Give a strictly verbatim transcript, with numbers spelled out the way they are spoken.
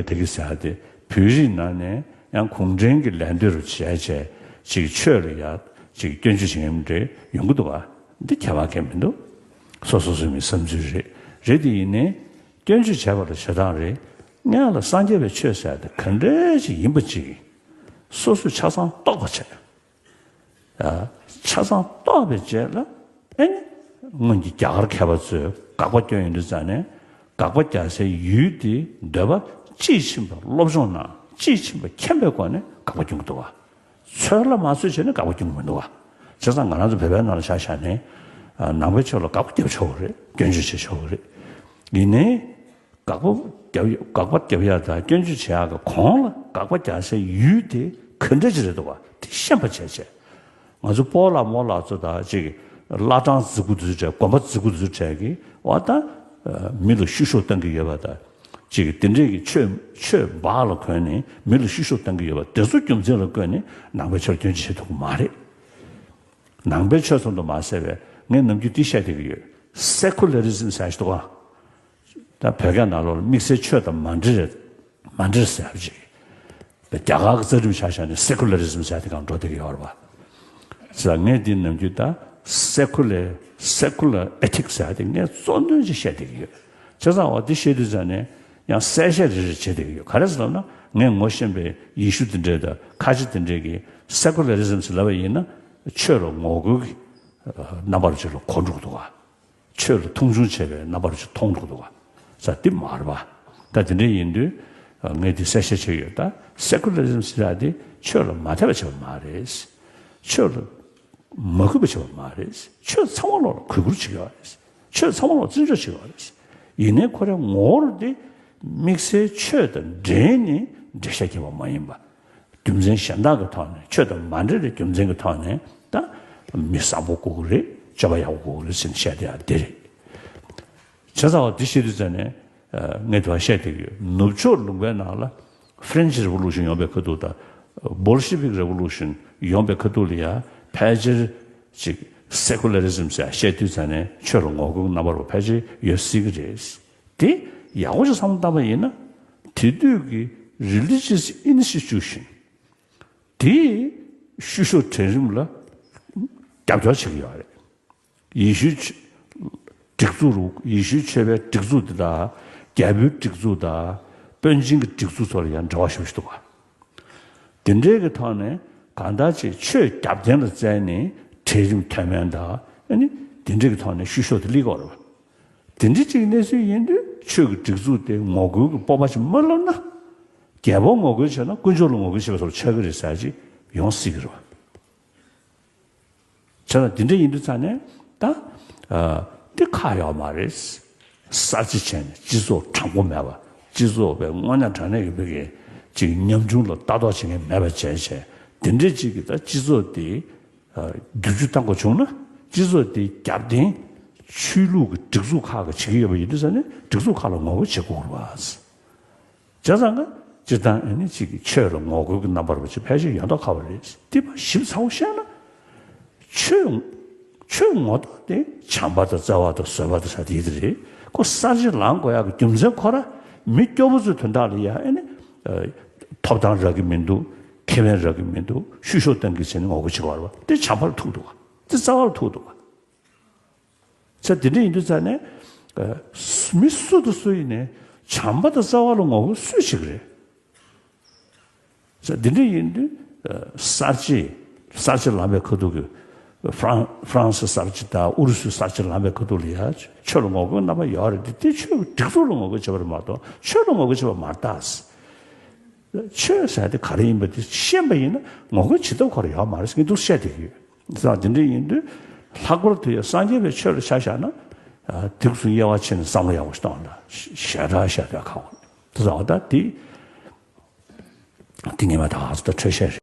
དེ་གི་ཟེར་ཡ་དེ་བོད་རིགས་ནང་ནས་ཡང་གུང་ཁྲན་གྱི་ལད་ཟློས་རུ་བྱས་བྱས་ཅིག་ཆོས་ལ་ཡ་ཅིག་སྐྱོན་བརྗོད་བྱེད་མཁན་འདྲ་ཡོང་གི་འདུག་ག་འདི་ཁྱད་པར་གང་མི་འདུག་སོ་སོ་སོ་མི་བསམ་ཚུལ་རེད། རེད་དེ་ཡིན་ནའི་སྐྱོན་བརྗོད་བྱས་པ་ལ་བྱེད་སྟངས་རེད། སྔོན་ལ་སངས་རྒྱས་པའི་ཆོས་ཟེར་ཡ་དེ་ག་འདྲ་ཅིག་ཡིན་པ་ཅིག་སོ་སོས་ཆ་ཚང་རྟོགས་པ་བྱས། ཆ་ཚང་རྟོགས་པའི་རྗེས་ལ་ཨེ་ནི་སྔོན་གྱི་རྒྱ་གར་མཁས་པ་ཚོས་དགག་པ་སྐྱོན་ཡོང་དུས་ཙང་ནས་དགག་པ་རྒྱག་སའི་ཡུལ་དེའི་འདོད་པ་དཔྱིས་ཕྱིན་པ་སློབ་སྦྱོང་གནང་། དཔྱིས་ཕྱིན་པ་མཁྱེན་པའི་སྒོ་ནས་དགག་པ་སྐྱོན་གྱི་འདུག་བ། ཚོད་ལ་མ་ཚོད་བྱས་ནས་དགག་པ་སྐྱོན་གྱི་མི་འདུག་བ། བྱས་ཙང་ང་རང་ཚོ་བོད་པའི་ནང་ལ་ཆ་བཞག་ནས་ནང་པའི་ཆོས་ལ་དགག་པ་རྒྱབ་ཆོག་གི་རེད། སྐྱོན་བརྗོད་བྱེད་ཆོག་གི་རེད། ཡིན་ནའི། དགག་པ་རྒྱབ་ཡ་དགག་པ་རྒྱབ་ཡ་དང་སྐྱོན་བརྗོད་བྱེད་ཡ་གི་གོང་ལ་དགག་པ་རྒྱག་སའི་ཡུལ་དེ་ག་འདྲ་ཅིག་རེད་འདུག་བ་དེ་ཤེས་པ་བྱས་བྱས། ང་ཚོ་སྤོ་ལགས་རྨོ་ལགས་ཚོ་དང་ཅིག་བླ་བྲང་རྫི་གུ་འདི་ཚོ་གྲས་དགོན་པ་རྫི་གུ་འདི་ཚོ་གྲས་ཀྱིས་བ་ད་མི་ལ་བཤུ་གཞོག་བཏང་གི་ཡོད་པ་དང་ཅིག་དེ་འདྲས་ཀྱི་ཆོས་ཆོས་འབག་ལ་གོན་ནས་མི་ལ་བཤུ་གཞོག་བཏང་གི་ཡོད་པ་དེ་ཚོ་རྒྱུ་མཚན་ལ་བཀོད་ནས་ནང་པའི་ཆོས་སྐྱོན་བརྗོད་བྱེད་ཐུབ་ཀྱི་མ་རེད། ནང་པའི་ཆོས་ཙམ་དུ་མ་ཟད་པའི་ངས་ནམ་རྒྱུན་འདི་བཤད་བསྡད་ཀྱི་ཡོད། སེ་ཁུ་ལ་རི་ཛིམ་ཟེར་ཞིག་འདུག་ག་ད་བོད་སྐད་ནང་ལོགས་ལ་དམིགས་བསལ་ཆོས་དང་མ་འབྲེལ་རེད། མ་འབྲེལ་ཟེར་བ་ཅིག་རྒྱ་གར་གྱི་རྩ་ཁྲིམས་ཆ་བཞག་ནས་སེ་ཁུ་ལ་རི་ཛིམ་ཟེར་དེ་གང་འགྲོ་བསྡད་ཀྱི་ཡོད་རེད་པ། ཟེར་ངས་འདི་ནམ་རྒྱུན་ད་སེ་ཁུ་ལ་སེ་ཁུ་ལ་ཨེ་ཐིག་ཟེར་དེ་ངས་གཙོ་འདོན་ཅིག་བཤད་བསྡད་ཀྱི་ཡོད། བྱས་ཙང་འོ་འདི་བཤད་དུས་ཙང་ནས་ཡང་གསལ་བཤད་རེ་རེ་བྱེད་བསྡད་ཀྱི་ཡོད། ག་རེ་ཟེར་ལབ་ན་ངས་ངོ་ཤེས་པའི་ཡེ་ཤུ་དེ་འདྲས་དང་ཁ་ཆེ་དེ་འདྲས་ཀྱིས་སེ་ཁུ་ལ་རི་ཛིམ་ཟེར་ལབ་པ་ཡིན་ན་ཆོས་ལ་ངོ་རྒོལ་གྱི་རྣམ་པ་རུ་ཅིག་ལ་གོ་འགྲོ་གི་འདུག་ག་ཆོས་ལ་མཐོང་ཆུང་བྱས་པའི་རྣམ་པ་རུ་ཅིག་མཐོང་འགྲོ་གི་འདུག་ག་ས་འདི་མ་རེད་པ། ད་དེ་འདྲ་ཡིན་དུས་ངས་འདི་གསལ་བཤད་བྱས་ཡོད། ད་སེ་ཁུ་ལ་རི་ཛིམ་ཟེར་ཡ་དེ་ཆོས་ལ་མ་དད་པ་བྱས་པ་མ་རེད། ཆོས་ལ་མ་གུས་པ་བྱས་པ་མ་རེད། ཆོས་ཚང་མ་ལོག་ལ་གུས་བཀུར་བྱེད་ཀྱི་ཡོད་རེད། ཆོས་ཚང་མ་ལོག་བརྩི་འཇོག་བྱེད་ཀྱི་ཡོད་རེད། ཡིན་ནའི་ཁོ་རའི་ངོ་བོར་དེ་དམིགས་བསལ་ཆོས་དང་འབྲེལ་ནས་འགྲེལ་བཤད་བརྒྱབ་པ་མ་ཡིན་པ། རྒྱུ་མཚན་གཞན་དག་གི་ཐོག་ནས་ཆོས་དང་མ་འབྲེལ་བའི་རྒྱུ་མཚན་གྱི་ཐོག་ནས་ད་མི་བཟང་པོ་དགོས་ཀྱི་རེད། སྤྱོད་པ་ཡག་པོ་དགོས་ཀྱི་རེད་ཟེར་ནས་བཤད་བསྡད་ཡ་འདི་རེད། བྱས་ཙང་འོ་འདི་བཤད་དུས་ཙང་ནས་ངས་དེ་བ་བཤད་བསྡད་ཀྱི་ཡོད། ནུབ་ཕྱོགས་ལུང་པའི་ནང་ལ་French Revolution ཡོང་པའི་ཁ་ཐུག་དང་Bolshevik Revolution ཡོང་པའི་ཁ་ཐུག་ལ་ཡ་ཕལ་ཆེར་ཅིག་Secularism ཟེར་བཤད་དུས་ཙང་ནས་ཆོས་ལ་ངོ་རྒོལ་རྣམ་པ་རུ་ཕལ་ཆེར་ཡོད་སྲིད་ཀྱི་རེད། དེ་ཡག་པོ་ཞིག་བསམ་བློ་བཏང་པ་ཡིན་ན་དེ་དུས་ཀྱི་religious institution དེས་བཤུ་གཞོག་གྲལ་རིམ་ལ་རྒྱབ་སྐྱོར་བྱེད་ཀྱི་ཡོད་རེད། ཡེ་ཤུའི་ཆོས་སྒྲིག་འཛུགས་རུ་ཡེ་ཤུའི་ཆོས་པའི་སྒྲིག་འཛུགས་དེ་དག་རྒྱལ་པོའི་སྒྲིག་འཛུགས་དང་དཔོན་ཆེན་གྱི་སྒྲིག་འཛུགས་ཚོ་ལ་ཡང་འབྲེལ་བ་ཞེ་པོ་ཞིག་འདུག་ག་དེ་འདྲའི་གི་ཐོག་ནས་གང་ལྟར་ཅིག་ཆོས་རྒྱབ་རྟེན་ལ་བཙལ་ནས་གྲལ་རིམ་མཐོ་དམན་དང་ཨ་ནི་དེ་འདྲའི་གི་ཐོག་ནས་བཤུ་གཞོག་དེ་སླེབས་ཀྱི་ཡོད་རེད་པ། དེ་འདྲའི་ཅིག་གནས་ཚུལ་ཡིན་དུས་ཆོས་ཀྱི་སྒྲིག་འཛུགས་དེ་ངོ་རྒོལ་གྱི་སྤོབས་པ་ཅིག་མ་སླེབས་ན། རྒྱལ་པོ་ངོ་རྒོལ་བྱས་ན་དཀོན་མཆོག་ལ་ངོ་རྒོལ་བྱས་པ་ཚོ་ལ་ཆགས་ཀྱི་རེད་ཟེར་ཅིག་ཡོང་སྲིད་ཀྱི་རེད་པ། བྱས་ཙང་དེ་འདྲ་ཡིན་དུས་ཙང་ནས་ད་ཨ་དེ་ཁག་ཡོད་མ་རེད། གསར་བརྗེ་བྱས་ནས་སྤྱི་ཚོགས་དྲང་པོ་མེད་པ། སྤྱི་ཚོགས་པའི་དངོས་གནས་དྲང་གནས་ཡོད་པའི་གི་ཅིག་ཉམ་ཆུང་ལ་ལྟ་རྟོག་བྱེད་མཁན་མེད་པ་བྱས་བྱས་དེ་འདྲ་ཅིག་གི་ད་སྤྱི་ཚོགས་དེ་བསྒྱུར་བཅོས་བཏང་དགོས་བྱུང་ན་སྤྱི་ཚོགས་དེའི་རྒྱབ་རྟེན་ཆོས་ལུགས་ཀྱི་སྒྲིག་འཛུགས་ཁག་གིས་བྱེད་ཀྱི་ཡོད་པ་ཡིན་དུས་ཙང་ནས་སྒྲིག་འཛུགས་ཁག་ལ་ངོ་རྒོལ་བྱེད་དགོས་རེད་པ། བྱས་ཙང་ཀ་སྤྱིར་བཏང་ཨ་ནི་གཅིག་གི་ཆོས་ལ་ངོ་རྒོལ་གྱི་རྣམ་པ་རུ་ཅིག་ཕལ་ཆེར་ཡོད་མདོག་ཁ་པོ་རེད། འདི་མ་ཞིབ་ཚགས་པོ་བཤད་ན། ཆོས་ཆོས་ངོ་ཐོག་དེ་བྱམས་པ་དང་བརྩེ་བ་དང་བཟོད་པ་དང་ཟེར་དེ་ཡིན་དེ་རེད། ཁོ་གསར་བརྗེ་ལངས་དགོས་ཡག་གི་རྒྱུ་མཚན་ཁོ་ར་མི་སྐྱོ་པོ་ཚོའི་དོན་དག་ལ་ཡ་ཨ་ནི་ཐོབ་ཐང་རག་གི་མི་འདུག་ཁེ་ཕན་རག་གི་མི་འདུག་བཤུ་གཞོག་གཏོང་གི་བྱས་ནས་ངོ་རྒོལ་བྱེད་དགོས་རེད་པ། དེ་བྱམས་པ་ལ་ཐུག་འདུག་ག་དེ་བརྩེ་བ་ལ་ཐུག་འདུག་ག་ཚེ་འདི་འདྲ་ཡིན་དུས་ཙང་ནས། མི་སུ་དང་སུ་ཡིན་ནའི་བྱམས་པ་དང་བརྩེ་བ་ལ་ངོ་རྒོལ་སུས་བྱེད་ཀྱི་རེད། ཚེ་འདི་འདྲ་ཡིན་དུས་གསར་བརྗེ་གསར་བརྗེ་ལངས་པའི་ཁ་ཐུག་གི་ཧྥ་རན་ཧྥ་རན་སི་གསར་བརྗེ་དང་ཨུ་རུ་སུའི་གསར་བརྗེ་ལངས་པའི་ཁ་ཐུག་ལ་ཡ་ཆོས་ལ་ངོ་རྒོལ་རྣམ་པ་ཡོད་རེད་དེ་དེ་ཆོས་ཀྱི་སྒྲིག་འཛུགས་ལ་ངོ་རྒོལ་བྱེད་པ་རེད་མ་གཏོགས་ཆོས་ལ་ངོ་རྒོལ་བྱེད་པ་མ་རེད་ད། ཆོས་ཟེར་དེ་ག་རེ་ཡིན་པ་དེ་ཤེས་པ་ཡིན་ན་ངོ་རྒོལ་བྱེད་ཐབས་ཁོ་རང་ཡོད་མ་རེད་ཟེར་ངས་འདུག་བཤད་བསྡད་ཀྱི་ཡོད། ཙང་དེ་འདྲ་ཡིན་དུས་ལྷག་པར་དུ་ཡང་སངས་རྒྱས་པའི་ཆོས་ལ་ཆ་བཞག་ན་དེ་ཚོ་དབྱེ་བ་ཕྱེ་ནས་བསམ་བློ་ཡག་པོ་ཞིག་གཏོང་དང་ཞེ་དྲག་བཤད་ཡ་ཁག་པོ་རེད། ཙང་ད་དེ་དེ་ངས་མ་ཐག་ཧ་ཚོ་ད་འཕྲོས་བཤད་རེད།